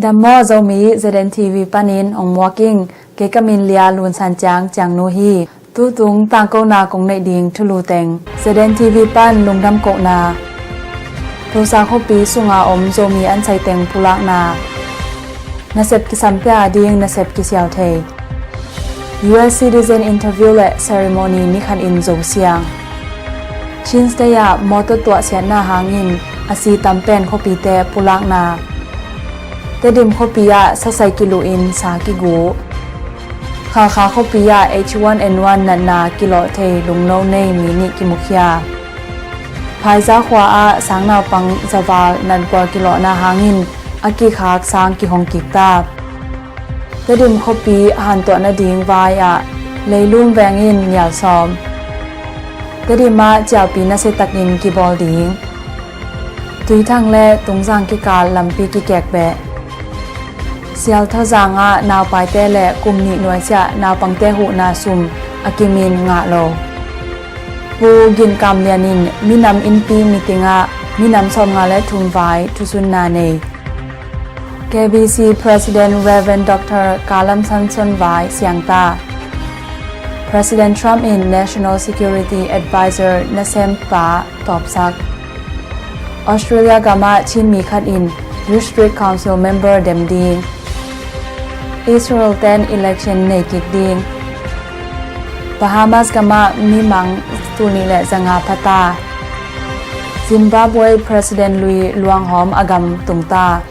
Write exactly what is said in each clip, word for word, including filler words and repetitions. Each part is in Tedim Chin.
Emaw Zomi Z N T V panin hong muak ing, kei ka min Lia Lun San Ciang, Ciangnu hi. Tutung tangkona kong neih ding thulu teng Z N T V pan lungdam kohna. Tulsa khuapi sunga om Zomi an sai teng pulakna. Nasep kisam pia ding nasep kisial thei. U S citizen interview le ceremony ni khat in Zo siang. Chin State ah mawtaw tuahsiatna hangin a si tam pen khuapite pulakna. Tedim khuapi ah sasai kiluh in sa kigu. Khalkha khuapi ah H one N one natna kilawh thei lungno nei mi nih kimukhia. Phaiza khua ah sangnaupang zaval natgual kilawhna hangin a kikhak sang kihong kik ta. Tedim khuapi hantuah nading vai ah leilum veng in nial sawm. Tedim ah cialpi nasia takin kibawl ding. Tuithang le Tungzang kikal lampi kikek beh. Sialthazang ah naupaite le kum nih nuaisiah naupangte huhna sum a kimin ngah lo. Pu Gin Kam Lian in minam innpi meeting ah minam sawmnga le thum vai thusunna nei. K B C President Reverend Doctor Kalam Samson vai siangta. President Trump in National Security Advisor nasempa tawpsak. Australia gam ah Chin mi khat in District Council member dem ding. Israel ten election nei kik ding. Bahamas gam ah mimang tul nih le zanga phata. Zimbabwe President lui luanghawm a gam tungta.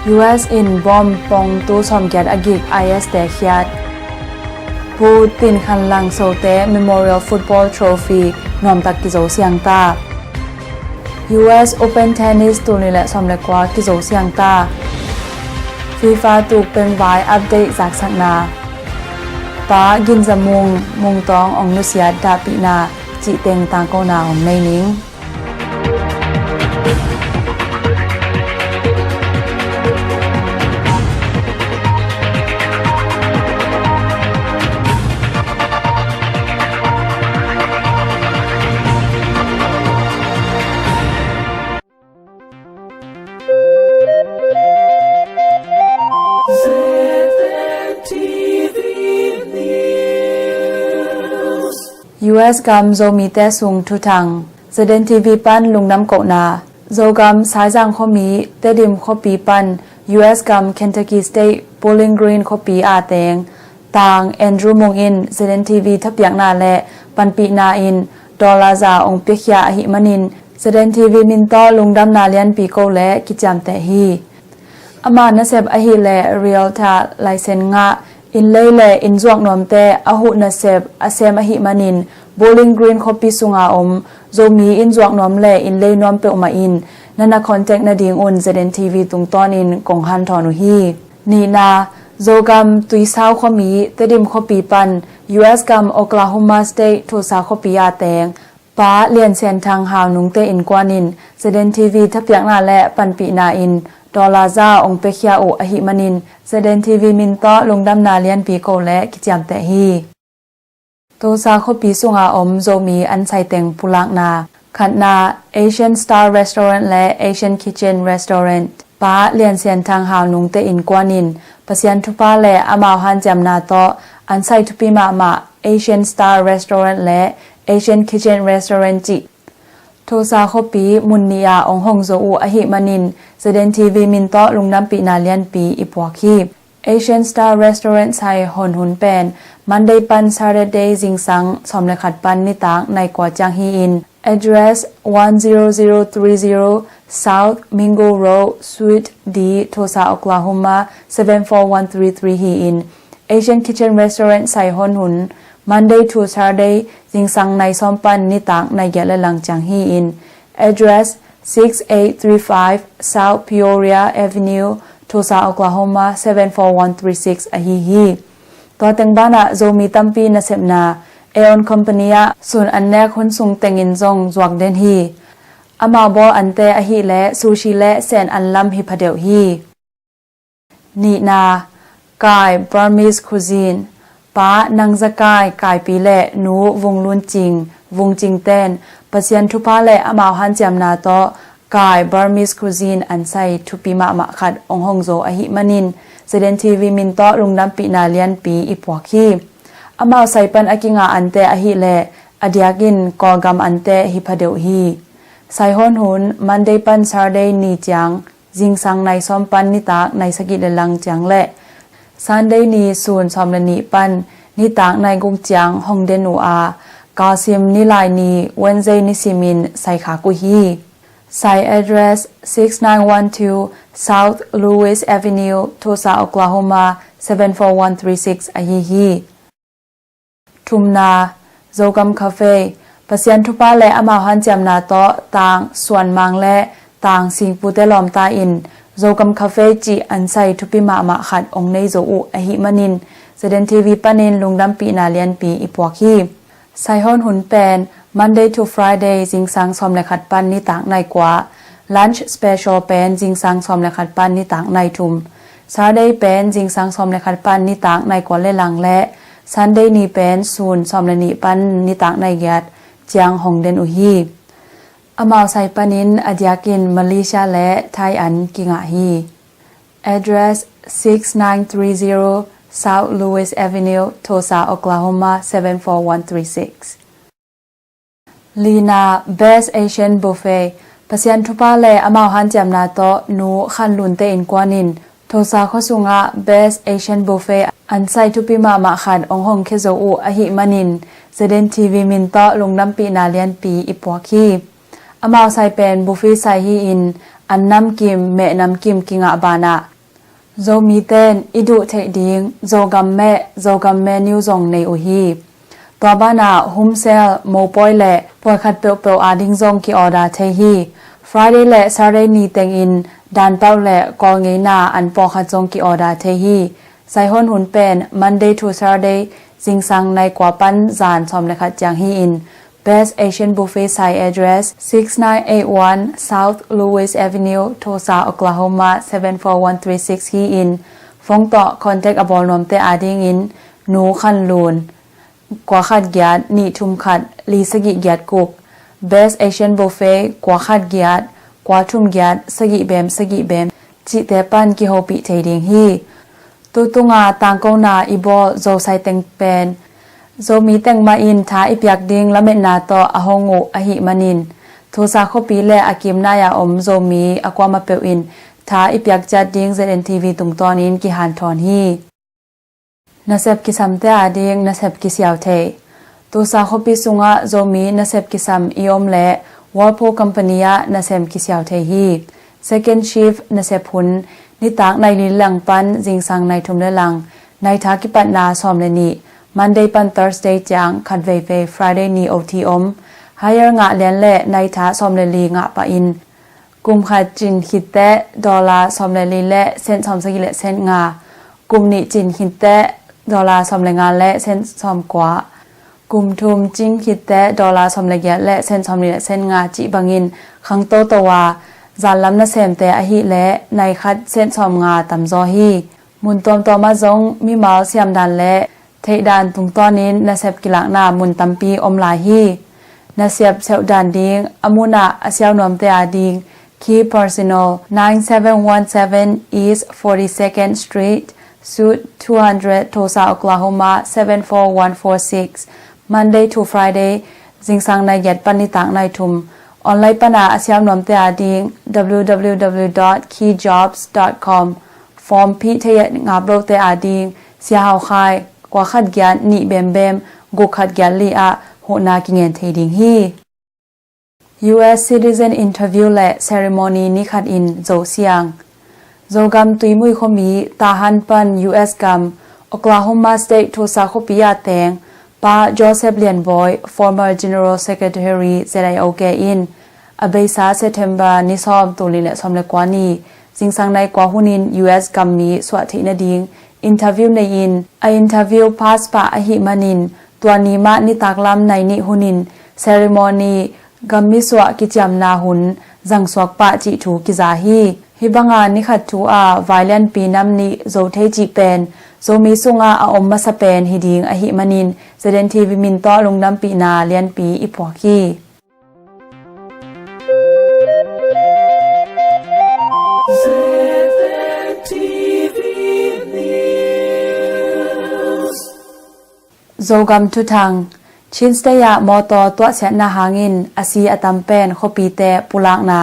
U S in bom pongtu sawmgiat a gik I S te khiat. Pu Tin Khan Lang Sote Memorial Football Trophy nuamtak kizo siangta. U S Open Tennis tul nih le sawm le kua kizo siangta. FIFA tuk pengvai update zaksakna. Pa Gin Za Mung, Mung Tawng ong nusiat dahpihna cih teng tangkona ong nei ning. U S gam Zomite sung thuthang. Z N T V pan lungdam kohna. Zogam Saizang khuami Tedim khuapi pan U S gam Kentucky State Bowling Green khuapi a teng Tang Andrew Mung in Z N T V thapiakna le panpihna in dollar za ong piakhia ahih manin Z N T V min tawh lungdamna lianpi ko le kiciamteh hi. Ama nasep ahih le realtor license ngah, inn lei le inn zuak nuamte a huh nasep a sem ahih manin Bowling Green khuapi sunga om Zomi inn zuak nuam le inn lei nuam peuhmah in na na contact nading un Z N T V tungtawnin kong hanthawn uh hi. Nihna, Zogam Tuisau khuami Tedim khuapi pan U S gam Oklahoma State Tulsa khuapi a teng Pa Lian Sian Thang Hau Nungte innkuan in Z N T V thapiakna le panpihna in dollar za ong piakhia uh ahih manin Z N T V min tawh lungdamna lianpi ko le kiciamteh hi. Tulsa khuapi sunga om Zomi an sai teng pulakna. Khatna, Asian Star Restaurant le Asian Kitchen Restaurant Pa Lian Sian Thang Hau Nungte innkuan in Pasian thupha le amau hanciamna tawh an sai thupi mahmah Asian Star Restaurant le Asian Kitchen Restaurant cih Tulsa khuapi mun nih ah ong hong zo uh ahih manin Z N T V min tawh lungdampihna lianpi i puak hi. Asian Star Restaurant sai hon hun pen Monday pan Saturday zingsang sawm le khat pan nitak nai kua ciang hi-in, address one zero zero three zero South Mingo Road, Suite D, Tulsa, Oklahoma seven four one three three hi-in, Asian Kitchen Restaurant sai hon hun Monday to Saturday zingsang nai sawm pan nitak nai giat le lang ciang hi-in, address six eight three five South Peoria Avenue, Tulsa, Oklahoma seven four one three six ahi hi. Tua teng banah Zomi tampi nasepna Aeon Company ah sun an nek hun sung tengin zong zuak den hi. Amau bawl ante ahih leh sushi le sen an lam hi phadeuh hi. Nihna, Kai Burmese cuisine. Pa Nang Za Kai Kaipi le Nu Vung Lun Cing, Vung Cing ten Pasian thupha le amau hanciamna tawh kai Burmese cuisine an sai thupi mahmah khat hong hong zo ahih manin ZNTV min tawh lungdampihna lianpi i puak hi. Amau sai pan a kingah ante ahih leh a diakin Kawlgam ante hi pha deuh hi. Sai hawn hun Monday pan Saturday ni ciang zingsang nai sawm pan nitak nai sagih le lang ciang le Sunday ni sun sawm le nih pan nitak nai guk ciang hong den uh a, kalsim nilai ni Wednesday nisimin sai khak uh hi. Sai address six nine one two South Lewis Avenue, Tulsa, Oklahoma seven four one three six ahi hi. Thumna, Zogam Cafe. Pasian thupha le amau hanciamna tawh tang suanmang le tang singpute lawmta in Zogam Cafe cih an sai thupi mahmah khat hong nei zo uh ahih manin ZNTV panin lungdampihna lianpi i puak hi. Sai hawn hun pen Monday to Friday zingsang sawm le khat pan nitak nai kua, lunch special pen zingsang sawm le khat pan nitak nai thum, Saturday pen zingsang sawm le khat pan nitak nai kua le lang le Sunday ni pen sun sawm le nih pan nitak nai giat ciang hong den uh hi. Amau sai panin a diakin Malaysia le Thai an kingah hi. Address six nine three zero South Lewis Avenue, Tulsa, Oklahoma seven four one three six. Lina, Best Asian Buffet. Pasian thupha le amau hanciamna tawh Nu Khan Lunte innkuan in Tulsa khua sungah Best Asian Buffet an sai thupi mahmah khat hong hong khia zo uh ahih manin ZNTV min tawh lungdampihna lianpi i puak hi. Amau sai pen buffet sai hi-in an namkim, meh namkim kingah banah Zomi ten i duh theih ding Zogam meh, Zogam menu zong nei uh hi. Tua banah humsel, mopawi le puai khat peuhpeuh ading zong ki-order thei hi. Friday le Saturday ni tengin danpauh le kawlngeina an pawlkhat zong ki-order thei hi. Sai hawn hun pen Monday to Saturday zingsang nai kua pan zan sawm le khat ciang hi-in Best Asian Buffet sai address six nine eight one South Lewis Avenue, Tulsa, Oklahoma seven four one three six hi-in phone tawh contact a bawl nuamte adingin Nu Khan Lun kua khat giat nih thum khat li sagih giat guk, Best Asian Buffet kua khat giat kua thum giat sagih bem sagih bem cihte pan kihopih thei ding hi. Tutunga tangkona i bawl Zo sai teng pen Zomi teng mah in tha i piak ding lametna tawh a hong uh ahih manin Tulsa khuapi le a kimnai-a om Zomi a kuamah peuh in tha i piak ciat ding ZNTV tungtawnin kihanthawn hi. Nasep kisamte ading nasep kisiau thei. Tulsa khuapi sungah Zomi nasep kisam i om leh Whirlpool company ah nasem kisiau thei hi. Second shift nasep hun nitak nai li lang pan zingsang nai thum le lang, nai tha kipatna sawm le nih, Monday pan Thursday ciang khat veivei, Friday ni O T om. Hire ngah lian le nai tha sawm le li ngah pah in kum khat cin khitteh dollar sawm le li le cent sawm sagih le cent nga, kum nih cin khitteh dollar sawm le nga le cent sawm kua, kum thum cin khitteh dollar sawm le giat le cent sawm li le cent nga cih bangin khang toto a, zanlam nasemte ahih leh nai khat cent sawm nga tamzaw hi. Mun tuamtuam ah zong mimal siamdan le theihdan tungtawnin nasep kilakna mun tampi om lai hi. Nasep seuhdan ding a munah a siau nuamte ading Key Personal, nine seven one seven East forty-second Street, Suite two hundred, Tulsa, Oklahoma seven four one four six. Monday to Friday zingsang nai giat pan nitak nai thum. Online pana a siau nuamte ading W W W dot key jobs dot com. Form phih thei ngap lote ading Sia Hau Khai kua khat giat nih bembem guk khat giat li ah huhna kingen thei ding hi. U S citizen interview le ceremony ni khat in Zo siang. Zogam Tuimui khuami Tahan pan U S gam Oklahoma State Tulsa khuapi ah teng Pa Joseph Lian Bawi, former General Secretary Z I O K in a beisa September ni sawm, tul nih le sawm le kua ni zingsang nai kua hunin U S gammi suah theih nading interview nei-in a interview pass pah ahih manin tua ni mah nitaklam nai nih hunin ceremony gammi suah kiciamna hun zangsuak pah cih thu kiza hi. Hih banga ni khat thu a vailianpi nam nih zo thei cih pen Zomi sungah a om masa pen hi ding ahih manin Z N T V min tawh lungdampihna lianpi i puak hi. Zogam thuthang. Chin State ah mawtaw tuahsiatna hangin a si a tam pen khuapite pulakna.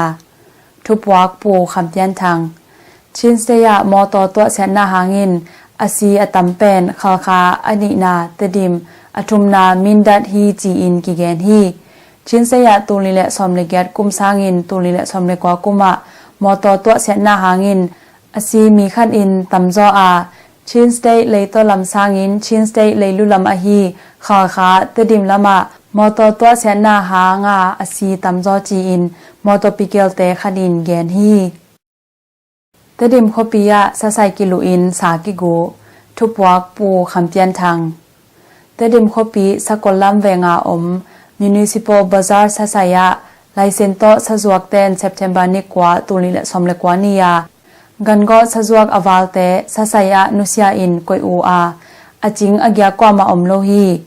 Thupuak Pu Kham Pian Thang. Chin State ah mawtaw tuahsiatna hangin a si a tam pen Khalkha a nihna, Tedim a thumna, Mindat hi ci-in kigen hi. Chin State ah tul nih le sawm le giat kum sangin tul nih le sawm le kua kum ah mawtaw tuahsiatna hangin a si mi khat in tamzaw a, Chin State leitaw lam sangin Chin State leilu lam ahi Khalkha, Tedim lamah mawtaw tuahsiatna hanga a si tamzaw ci-in mawtaw pikelte khat in gen hi. Tedim khuapi ah sasai kiluh in sa kigu. Thupuak Pu Kham Pian Thang. Tedim khuapi sakol lam venga om Municipal Bazar sasai ah laisen tawh sazuakten September ni kua tul nih le sawm le kua ni a gangawh sazuak a valte sasai ah nusia in koih uh a, a cing a giak kuamah om lo hi.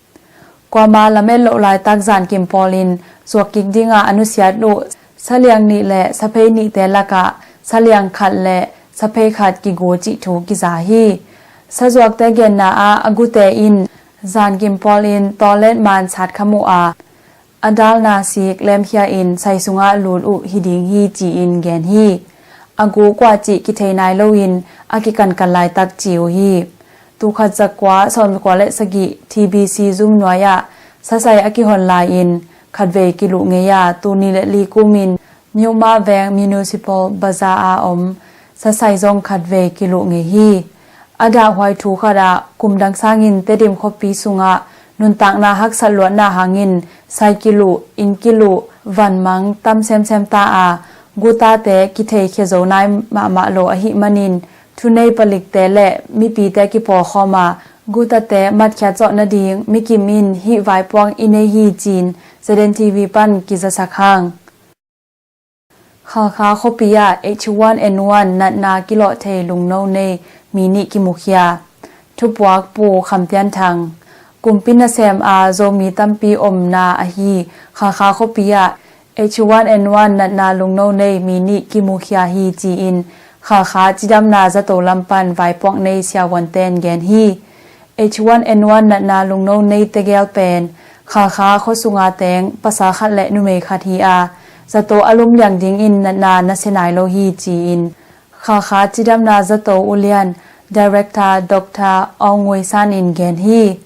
Kuama lamet loh laitak zankim pawlin zuak kik dingah a nusiat uh saliang nih le saphei nihte lakah saliang khat le saphei khat kigu cih thu kiza hi. Sazuakte genna ah a gute in zankim pawlin tawlet man sat kham uh a, a dalna sik lemkhia in sai sungah lut uh hi ding hi ci-in gen hi. A gu kua cih kithei nai loin a kikankan laitak ci uh hi. Tul khat za kua sawm kua le sagih T B C zum nuai ah sasai a kihon lai-in khatvei kiluh ngei a, tul nih le li kumin Myanmar veng Municipal Bazar a om sasai zong khatvei kiluh ngei hi. A dahhuai thu khat ah kum dang sangin Tedim khuapi sungah nuntakna haksat luatna hangin sai kiluh, inn kiluh, vanmang tam semsem ta a, gutate kithei khia zo nai mahmah lo ahih manin thunei palikte le mipite kipawlkhawm a, gutate matkhiat zawh nading mikim in hih vaipuak i nei hi ci-in Z N T V pan kizasak hang. Khalkha khuapi ah H one N one natna kilawh thei lungno nei mi nih kimukhia. Thupuak Pu Kham Pian Thang. Kumpi nasem a Zomi tampi omna ahi Khalkha khuapi ah H one N one natna lungno nei mi nih kimukhia hi ci-in Khalkha cidamna zato lam pan vaipuak nei siavuanten gen hi. H one N one natna lungno nei tegel pen Khalkha khuasunga teng pasal khat le numei khat hi a, zato a lumliang dingin natna nasia nai lo hi ci-in Khalkha cidamna zato ulian Director Doctor Aung Ngui San in gen hi.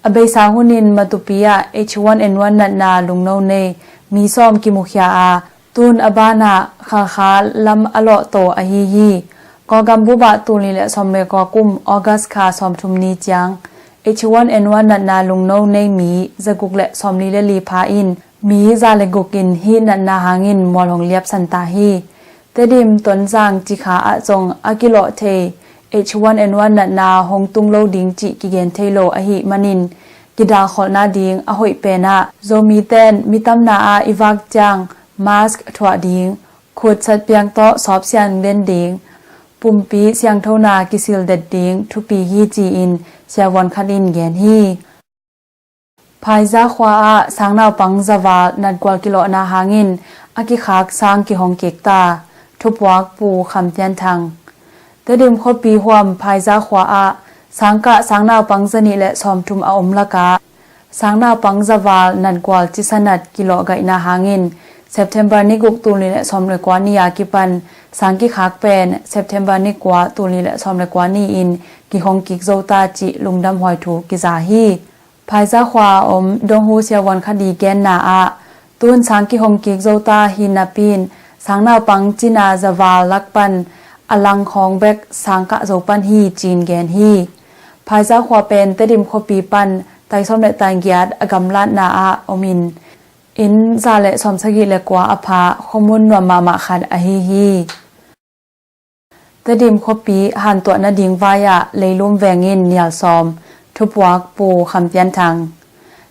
A beisa hunin Matupi ah H one N one natna lungno nei mi sawm kimukhia a, tun a banah Khalkha lam a lawhto ahi hi. Kawlgam bup ah tul nih le sawm le kua kum August kha sawmthum ni ciang H one N one natna lungno nei mi zaguk le sawmli le li pha in mi za le guk in hih natna hangin mual hong liapsan ta hi. Tedim Tonzang Cikha ah zong a kilawh thei H one N one natna hong tung lo ding cih kigen thei lo ahih manin kidalkholhna ding a hoih penah Zomiten mi tamna ah i vak ciang mask thuah ding, khutsat piang tawh sawp siang den ding, pumpi siangthona kisil det ding thupi hi ci-in siavuan khat in gen hi. Phaiza khua ah sangnaupang zaval natgual kilawhna hangin a kikhak sang kihong kik ta. Thupuak Pu Kham Pian Thang. Tedim khuapi huam Phaiza khua ah sangkah sangnaupang zanih le sawmthum a om lakah sangnaupang zaval natgual cisanat kilawhgaihna hangin September ni guk tul nih le sawm le kua ni a kipan sang kikhak pen September ni kua tul nih le sawm le kua ni-in kihong kik zo ta cih lungdam huai thu kiza hi. Phaiza khua a om Donghu siavuan khat i genna ah tun sang kihong kik zo ta hi napi-in sangnaupang cina zaval lak pan a langkhawng bek sangkah zo pan hi ci-in gen hi. Phaiza khua pen Tedim khuapi pan tai sawm le tai giat a gamlatna ah omin inn za le sawm sagih le kua a pha khuamun nuam mahmah khat ahi hi. Tedim khuapi hantuah nading vai ah leilum veng in nial sawm. Thupuak Pu Kham Pian Thang.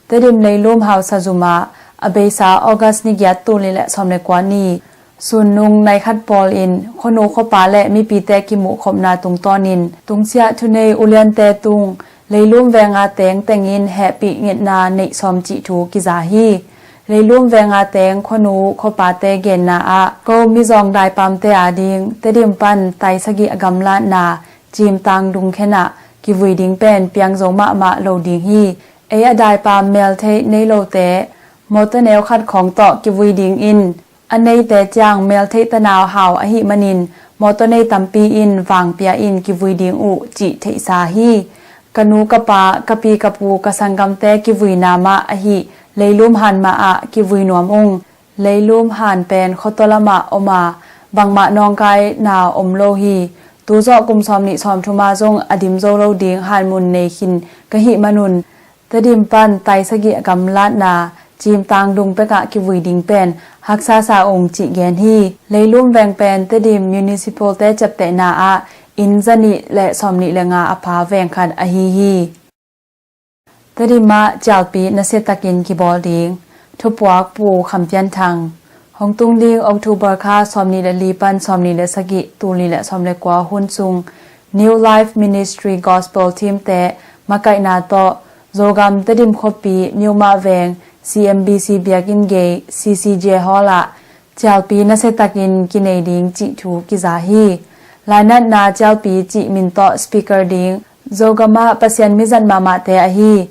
Tedim leilum hausa zum ah a beisa August ni giat tul nih le sawm le kua ni sunnung nai khat pawlin khuanu khuapa le mipite kimuhkhopna tungtawnin tungsiah thunei uliante tung leilum venga teng tengin hehpih ngetna neih sawm cih thu kiza hi. Leilum venga teng khuanu khuapate genna ah ko mizawng daipamte ading Tedim pan tai sagih a gamlatna cimtang dungkhen ah kivui ding pen piang zo mahmah lo ding hi. Ei a daipa meltheih nei lote mawtaw neu khat khawng tawh kivui dingin a neite ciang meltheih tanau hau ahih manin mawtaw nei tampi in vangpia in kivui ding uh cih theihsa hi. Ka nu ka pa, ka pi ka pu, ka sanggamte kivuina mah ahi leilum han mah ah kivui nuam ung. Leilum han pen khuataw lamah om a, bangmah nawngkaina om lo hi. Tuzawh kum sawm nih sawm thum a zong a dim zo lo ding han mun nei khin ka hih manun Tedim pan taisagih gamlatna Cimtang dung pekah kivui ding pen haksa sa ung cih gen hi. Leilum veng pen Tedim Municipal-te ciaptehna ah inn zanih le sawmnih le nga a pha veng khat ahi hi. Tedim ah cialpi nasiatakin kibawl ding. Thupuak Pu Kham Pian Thang. Hong tung ding October kha sawmnih le li pan sawmnih le sagih, tul nih le sawm le kua hun sung New Life Ministry Gospel Team-te makaihna tawh Zogam Tedim khuapi Newmah Veng C M B C biakinn gei C C J Hall ah cialpi nasiatakin kinei ding cih thu kiza hi. Lainatna cialpi cih min tawh speaker ding Zogam ah Pasian mizat mahmahte ahi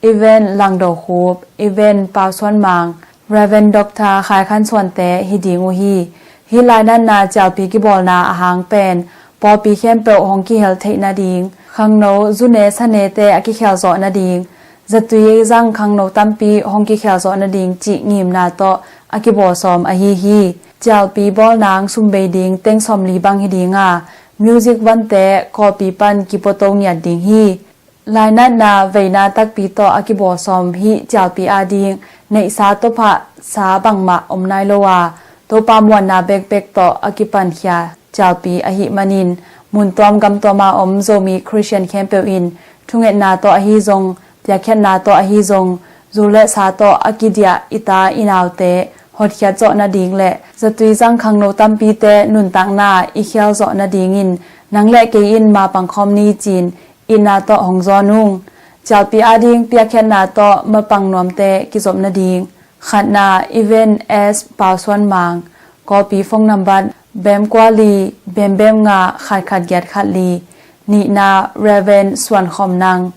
Event Langdo Khup, Event Pau Suan Mang, Rev. Doctor Khai Khan Suante hi ding uh hi. Hih lainatna cialpi kibawlna a hang pen pawlpi khempeuh hong kihel theih nading, khangno zune sanete a kikhel zawh nading, zatui zang khangno tampi hong kikhel zawh nading cih ngimna tawh a kibawl sawm ahi hi. Cialpi bawl nang sum bei ding teng sawmli bang hi ding a, music vante kawlpi pan kipuato ngiat ding hi. Lainatna veina takpi tawh a kibawl sawm hih cialpi ading neihsa tawphah sa bangmah om nai lo a, Topa muanna bekbek tawh a kipankhia cialpi ahih manin mun tuam gam tuam a om Zomi Khristian khempeuh in thungetna tawh ahi zong, piakkhiatna tawh ahi zong, zu le sa tawh a kidiah i ta i naute hotkhiat zawh nading le zatui zang khangno tampite nuntakna i khial zawh nadingin nang le kei in mapang khawm ni ci-in itna tawh hong zawn ung. Cialpi ading piakkhiatna tawh mapang nuamte kizop nading. Khatna, Event S Pau Suan Mang, kawlpi phone number bem kua li, bem bem nga, khat khat giat khat li. Nihna, Rev. Suan Khawm Nang,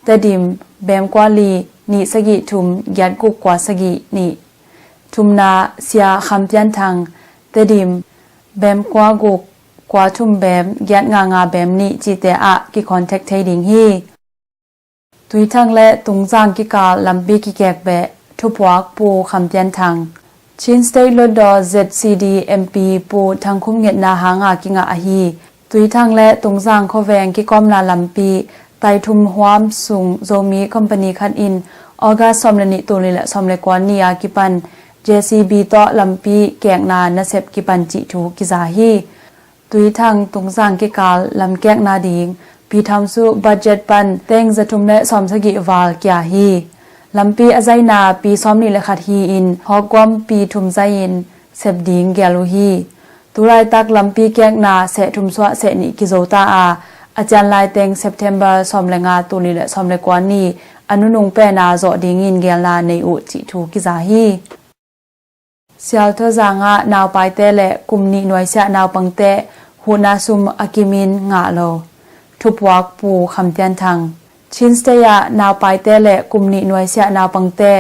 Tedim, bem kua li, nih sagih thum, giat guk kua sagih nih. Thumna, Sia Kham Pian Thang, Tedim, bem kua guk, kua thum bem, giat nga nga bem nih cihte ah kicontact thei ding hi. Tuithang le Tungzang kikal lampi kikek beh. Thupuak Pu Kham Pian Thang. Chin State Hlutdaw Z C D M P Pu Thang Khum ngetna hanga kingah ahi Tuithang le Tungzang khuaveng kikawmna lampi Taithum Huam sung Zomi company khat in August sawm le nih, tul nih le sawm le kua ni a kipan J C B tawh lampi kekna nasep kipan cih thu kiza hi. Tuithang Tungzang kikal lamkekna ding Pi Tham Su budget pan teng za thum le sawm sagih val kia hi. Lampi a zaina pi sawm nih le khat hi-in hawkguam pi thum zai-in sep ding gel uh hi. Tulaitak lampi kekna seh thum suah seh nih kizo ta a, a cian lai teng September sawm le nga, tul nih le sawm le kua ni a nunung pena zawh dingin gelna nei uh cih thu kiza hi. Sialtho zangah naupaite le kum nih nuaisiah naupangte huhna sum a kimin ngah lo. Thupuak Pu Kham Pian Thang. Chin State ah naupaite le kum nih nuaisiah naupangte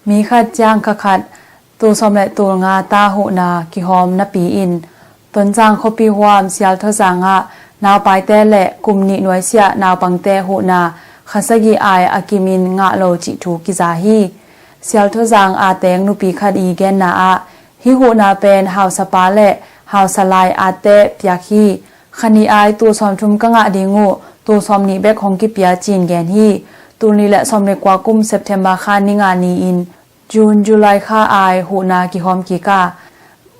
mi khat ciang kha khat tul sawm le tul nga ta huhna kihawm napi-in Tonzang khuapi huam Sialtho zangah naupaite le kum nih nuaisiah naupangte huhna kha sagih ai a kimin ngah lo cih thu kiza hi. Sialtho zang a teng nupi khat i genna ah hih huhna pen hausapa le hausa lai atte piak hi. Kha nih ai tul sawm thum ka ngah ding uh, tul sawm nih bek hong kipia ci-in gen hi. Tul nih le sawm le kua kum September kha ni nga ni-in June, July kha ai huhna kihawm kik a,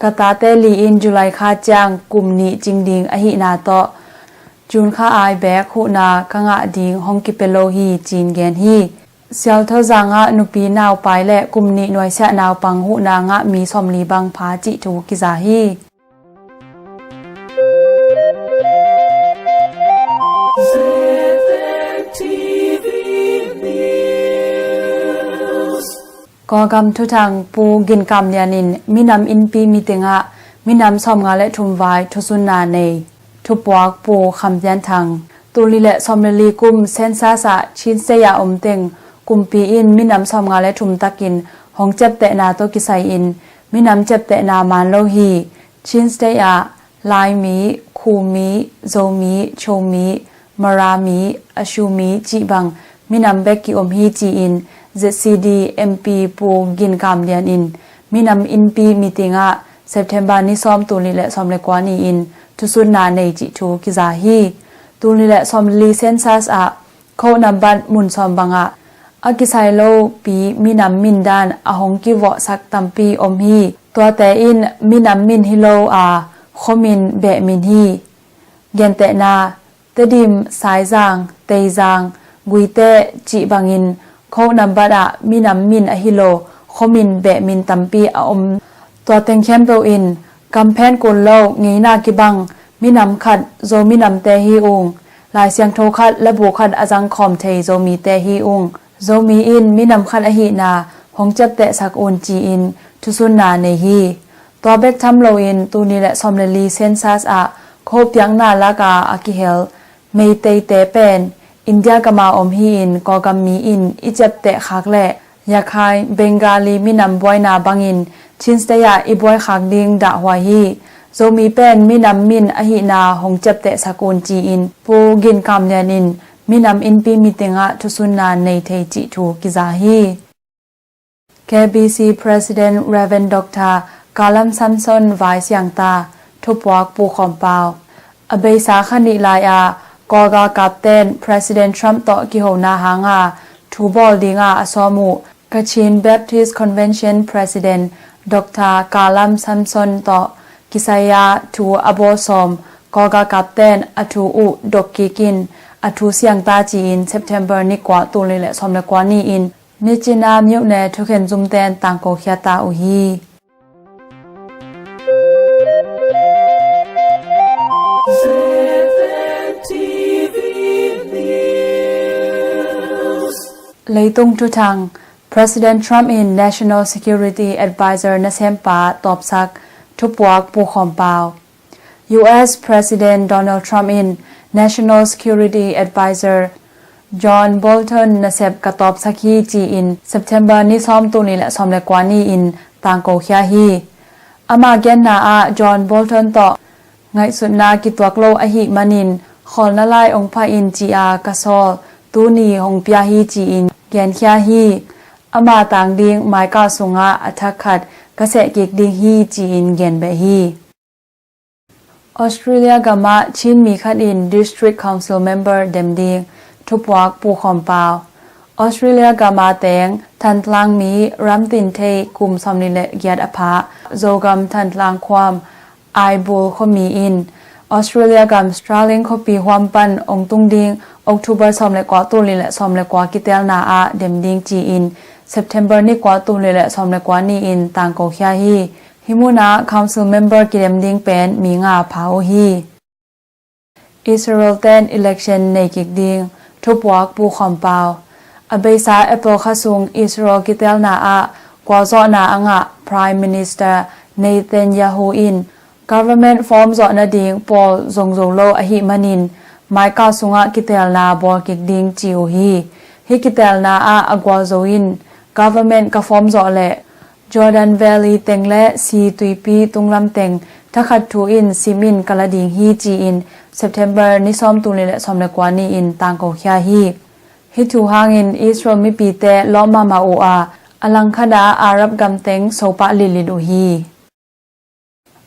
ka tate li in July kha ciang kum nih cing ding ahihna tawh June kha ai bek huhna ka ngah ding hong kipia lo hi ci-in gen hi. Sialtho zangah nupi naupai le kum nih nuaisiah naupang huhna ngah mi sawmli bang pha cih thu kiza hi. Kawlgam thuthang Pu Gin Kam Lian in minam innpi meeting ah minam sawmnga le thum vai thusunna nei. Thupuak Pu Kham Pian Thang. Tul nih le sawm le li kum census ah Chin State ah om teng Kumpi in minam sawmnga le thum takin hong ciaptehna tawh kisai-in minam ciaptehna maan lo hi. Chin State ah Laimi, Khumi, Zomi, Chomi, Marami, Ashumi cih bang minam bek kiom hi ci-in Z C D M P Pu Gin Kam Lian in minam innpi meeting ah September ni sawm, tul nih le sawm le kua ni-in thusunna nei cih thu kiza hi. Tul nih le sawm le li census ah code nambat mun sawm bangah a kisai lopi minam min dan a hong kivawhsak tampi om hi. Tuate in minam min hi lo a, khuamin beh min hi. Gentehna, Tedim, Saizang, Teizang, Guite cih bangin code nambat ah minam min ahi lo khuamin beh min tampi a om. Tua teng khempeuh in kamphen kul lo ngeina kibang minam khat Zo minamte hi ung. Lai Siangtho khat, labu khat a zangkhawm thei Zomite hi ung. Zomi in minam khat ahihna hong ciaptehsak un ci-in thusunna nei hi. Tua bek tham loin tul nih le sawm le li census ah code piakna laka a kihel Meiteite pen India gama om hi-in Kawlgam mi in i ciapteh khak leh Rakhine, Bengali minam buaina bangin Chin State ah i buai khak ding dahhuai hi. Zomi pen minam min ahihna hong ciaptehsak un ci-in Pu Gin Kam Lian in minam innpi meeting ah thusunna nei thei cih thu kiza hi. K B C President Reverend Doctor Kalam Samson Vai Siangta, thupuak Pu Khawm Pau. A beisa kha nih lai-a Kawlgal kapten President Trump tawh kihona hanga thu bawl dinga a sawm uh Kachin Baptist Convention President Doctor Kalam Samson tawh kisai-a thu a bawl sawm Kawlgal kapten a thu uh dok kik in a thu siangta ci-in September ni kua, tul nih le sawm le kua ni-in Myitkyina myohne thukhen zumten tangko khia ta uh hi. Leitung thuthang. President Trump in National Security Advisor nasempa tawpsak, thupuak Pu Khawm Pau. U S President Donald Trump in National Security Advisor John Bolton nasep ka tawpsak hi ci-in September ni sawm, tul nih le sawm le kua ni-in tangko khia hi. Ama genna ah John Bolton tawh ngaihsutna kituak lo ahih manin khawlna lai ong phah in ci-a ka sawl tuni hong pia hi ci-in genkhia hi. Ama tang ding maikal sungah a thak khat ka seh kik ding hi ci-in gen beh hi. Australia gamah Chin mi khat in District Council Member dem ding, thupuak Pu Khawm Pau. Australia gama teng Thantlang mi Ram Tin Thei kum sawmnih le giat a pha Zogam Thantlang khuam Aibul khuami in Australia gam Stirling khuapi huam pan ong tung ding October sawm le kua, tul nih le sawm le kua kitelna ah dem ding ci-in September ni kua, tul nih le sawm le kua ni-in tangko khia hi. Hih munah Council Member kidem ding pen mi nga pha uh hi. Israel ten election nei kik ding, thupuak Pu Khawm Pau. A beisa April kha sung Israel kitelna ah gualzawhna a ngah Prime Minister Netanyahu in government form zawh nading pawl zongzo lo ahih manin maikal sungah kitelna bawl kik ding ci uh hi. Hih kitelna ah a gualzo in government ka form zawh leh Jordan Valley teng le Sea Tuipi tunglam teng thakhat thu in sim in ka la ding hi ci-in September ni sawm, tul nih le sawm le kua ni-in tangko khia hi. Hih thu hangin Israel mipite lawm mahmah uh a, a langkhat ah Arab gam teng sopah litlit uh hi.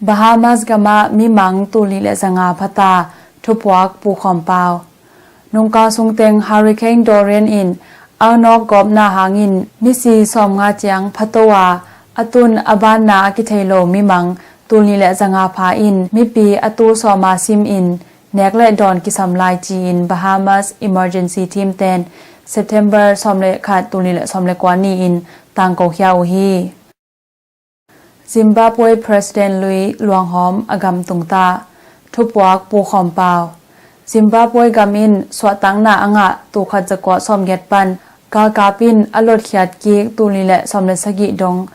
Bahamas gamah mimang tul nih le zanga phata, thupuak Pu Khawm Pau. Nungkal sungteng Hurricane Dorian in aunawk gawpna hangin misi sawmnga ciang phato a, a tun a banna a kithei lo mimang tul nih le zanga pha in mipi a tul sawma sim in nek le dawn kisam lai ci-in Bahamas Emergency Team ten September sawm le khat, tul nih le sawm le kua ni-in tangko khia uh hi. Zimbabwe President lui luanghawm a gam tungta, thupuak Pu Khawm Pau. Zimbabwe gam in suahtakna a ngah tul khat za kua sawmgiat pan galkap in a lotkhiat kik tul nih le sawm le sagih dong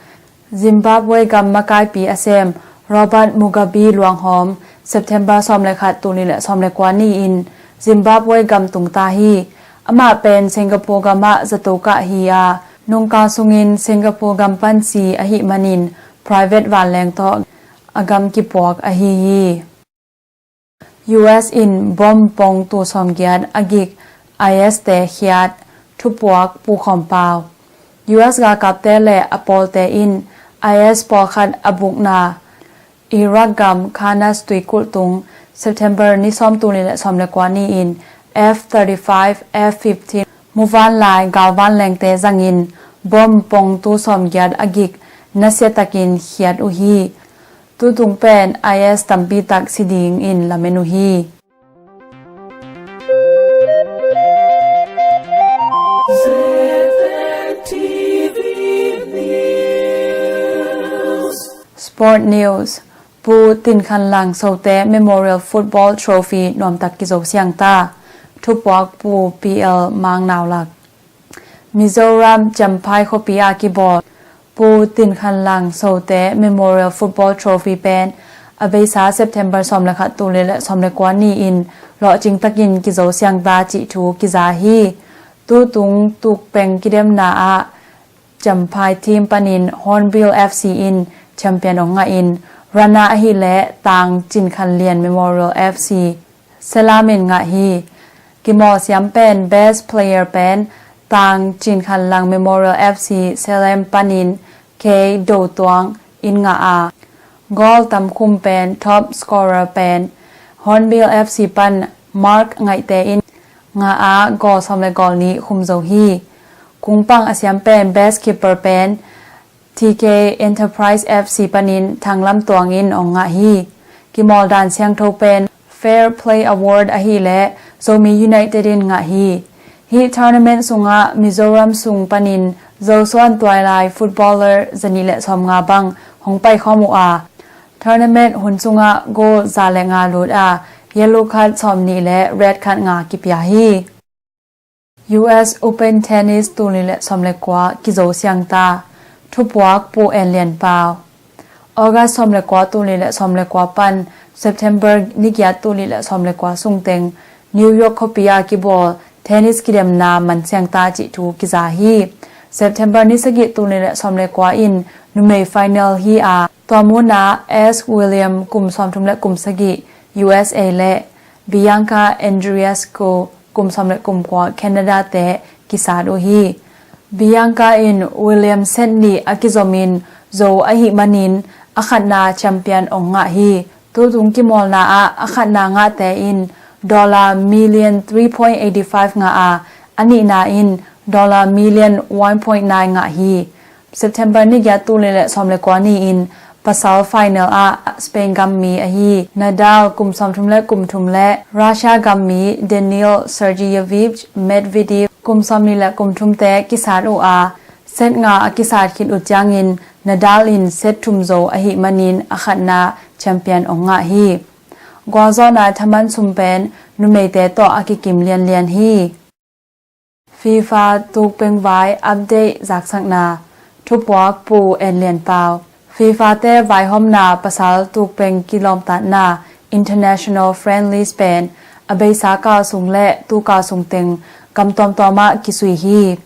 Zimbabwe gam makaipi a sem Robert Mugabe luanghawm September sawm le khat, tul nih le sawm le kua ni-in Zimbabwe gam tungta hi. Amah pen Singapore gamah zato kah hi a, nungkal sungin Singapore gam pansi ahih manin private vanleng tawh a gam kipuak ahi hi. U S in bom pong tul sawmgiat a gik I S te khiat, thupuak Pu Khawm Pau. U S galkapte le a pawlte in I S pawlkhat a bukna Iraq gam Khanaz tuikulh tung September ni sawm tul nih le sawm le kua ni-in F thirty-five, F fifteen muvanlai galvanlengte zangin bom pong tul sawmgiat a gik nasiatakin khiat uh hi. Tutung pen I S tampi tak si dingin lamen uh hi. Sport News. Pu Tin Khan Lang Sote Memorial Football Trophy nuamtak kizo siang ta. Thupuak Pu P L Mang Nau Lak. Mizoram Champhai khuapi a kibawl Pu Tin Khan Lang Sote Memorial Football Trophy pen a beisa September sawm le khat tul nih le sawm le kua ni-in lawhcing takin kizo siang ta cih thu kiza hi. Tutung tukpeng kidemna ah Champhai team panin Hornbill F C in champion ong ngah in, runner ahileh Tang Cin Khan Lian Memorial F C Selam in ngah hi. Kimawl siam pen best player pen Tang Cin Khan Lang Memorial F C Selam panin K Do Tuang in ngah a, goal tamkhum pen top scorer pen Hornbill F C pan Mark Ngaihte in ngah a, goal sawm le goal nih khum zo hi. Kungpang a siam pen best keeper pen T K Enterprise F C panin Thang Lam Tuang in ong ngah hi. Kimawl dan siangtho pen Fair Play Award ahileh Zomi United in ngah hi. Hih tournament sungah Mizoram sung panin Zosuan tuailai footballer zanih le sawmnga bang hong paikhawm uh a, tournament hun sungah goal za le nga lut a, yellow card sawmnih le red card nga kipia hi. U S Open Tennis tul nih le sawm le kua kizo siang ta. Thupuak Pu En Lian Pau. August sawm le kua tul nih le sawm le kua pan September ni giat tul nih le sawm le kua sungteng New York khuapi a kibawl tennis kidemna man siang ta cih thu kiza hi. September ni sagih tul nih le sawm le kua in numei final hi a, tua munah S William kum sawmthum le kum sagih U S A le Bianca Andreescu kum sawm le kum kua Canada te kisat uh hi. Bianca in William set nih a kizomin zo ahih manin a khatna champion ong ngah hi. Tutung kimawlna ah a khatna ngahte in dollar million three point eighty five ngah a, a nihna in dollar million one point nine ngah hi. September ni giat tul nih le sawm le kua ni-in pasal final ah Spain gam mi ahi Nadal kum sawmthum le kum thum le Russia gam mi Daniil Sergeyevich Medvedev kum sawmnih le kum thumte kisat uh a, set nga a kisat khit uh ciangin Nadal in set thum zo ahih manin a khatna champion ong ngah hi. Gualzawhna thaman sum pen numeite tawh a kikim lianlian hi. FIFA tukpeng vai update zaksakna. Thupuak Pu En Lian Pau. FIFA te vaihawmna pasal tukpeng kilawmtatna international friendlies pen a beisa kal sung le tu kal sung teng gam tuamtuam ah kisui hi.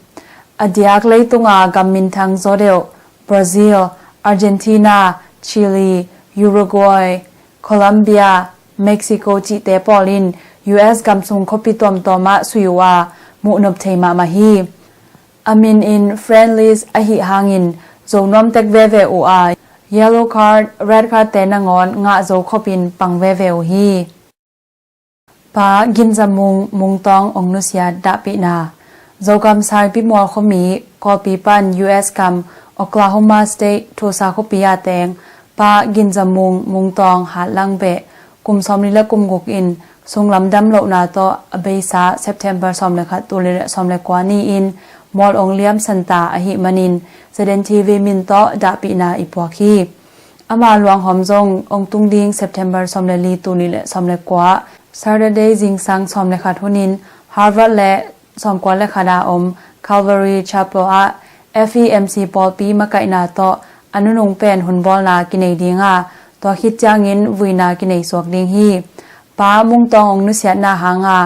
A diak leitunga gam minthang zaw deuh Brazil, Argentina, Chile, Uruguay, Colombia, Mexico cihte pawl in U S gam sung khuapi tuamtuam ah sui uh a, muhnop thei mahmah hi. A min in friendlies ahih hangin zo nuam tek veve uh a, yellow card, red card te nangawn ngah zo khopin pang veve uh hi. Pa Gin Za Mung Mung Tawng ong nusiat dahpihna. Zogam Saipimual khuami Kawlpi pan U S gam Oklahoma State Tulsa khuapi a teng Pa Gin Za Mung Mung Tawng Hat Lang Beh kum sawmli le kum guk in sunglam dam lohna tawh a beisa September sawm le khat tul nih le sawm le kua ni-in mual ong liamsan ta ahih manin Z N T V min tawh dahpihna i puak hi. Ama luanghawm zong ong tung ding September sawm le li tul nih le sawm le kua Saturday zingsang sawm le khat hunin Harvard le sawmkua le khat a om Calvary Chapel ah F E M C pawlpi makaihna tawh a nunung pen hunbawlna kinei ding a, tua khit ciangin vuina kinei suak ding hi. Pa Mung Tawng ong nusiatna hanga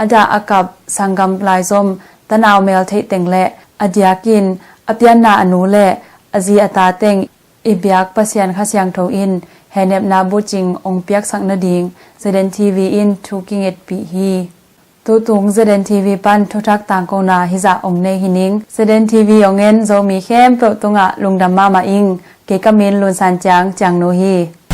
a dah a kap sanggam laizom tanau mel theih teng le a diakin a pianna a nu le a zi a ta teng i biak Pasian Kha Siangtho in hehnepna bucing ong piaksak nading ZNTV in thu kingetpih hi. Tutung ZNTV pan thuthak tangkona hizah ong nei hi ning. ZNTV ong en Zomi khempeuh tungah lungdam mahmah ing. Kei ka min Lun San Ciang, Ciangnu hi.